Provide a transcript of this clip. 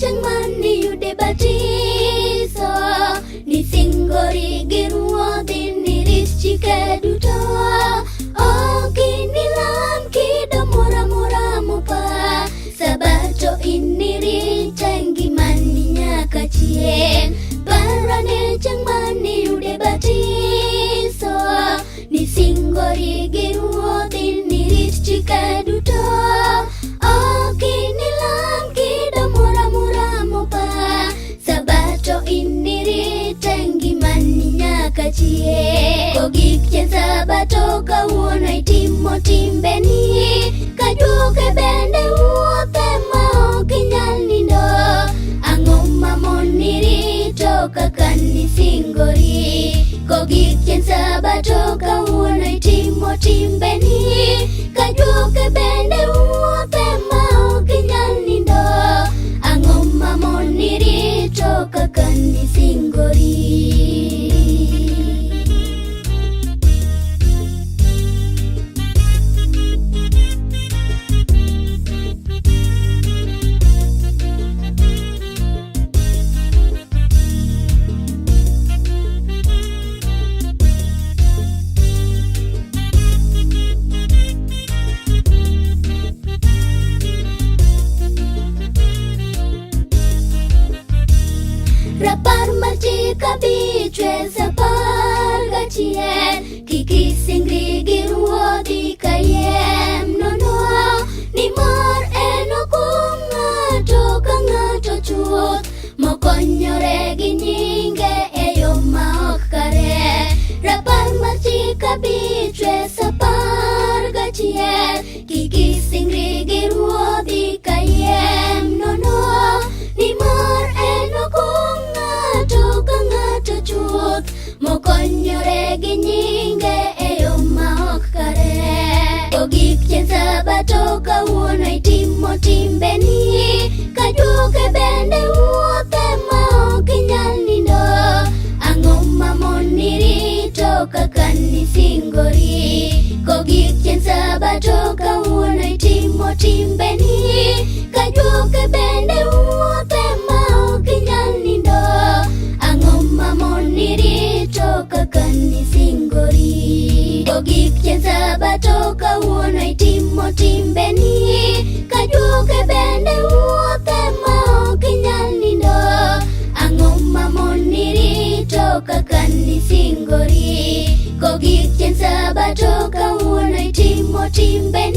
chieng' maniyude batiso, nisingori gi Ruodhi nirit chike duto. Ok inilam kido moro amora mopa, Sabato inirit e ngimani nyaka chieng'. Parane chieng' maniyude batiso, nisingori gi Ruodhi nirit chike duto. Ok inilam kido moro amora mopa, Sabato inirit e ngimani nyaka chieng'. Kogik chieng' Sabato kawuono itimo timbeni, kajuoke bende wuothe ma ok inyal nindo. Ang'o mamoni rito kaka nisingori? Kogik chieng' Sabato kawuono itimo timbeni, kajuoke bende wuothe ma ok inyal nindo. Ang'o mamoni rito kaka nisingori? Rapar mar chik abich wes 11, kik isingri gi ruodhi kayiem nono, nimar en okum ng'ato ka ng'ato chuth mokonyore gi nyinge e yo ma ok kare. Rapar mar chik 5 wes 11, kik isingri gi ruodhi kayiem nono, nimar en okum ng'ato ka ng'ato chuth mokonyore gi nyinge e yo ma ok kare. Kogik chieng' Sabato kawuono itimo timbeni, kajuoke bende wuothe ma ok inyal nindo. Ang'o mamoni rito kaka nisingori? Kogik chieng' Sabato kawuono itimo timbeni, kajuoke bende wuothe ma ok inyal nindo. Ang'o mamoni rito kaka nisingori? Kogik chieng' Sabato kawuono itimo timbeni, kajuoke bende wuothe ma ok inyal nindo. Ang'o mamoni rito kaka nisingori? Kogik chieng' Sabato kawuono itimo timbeni,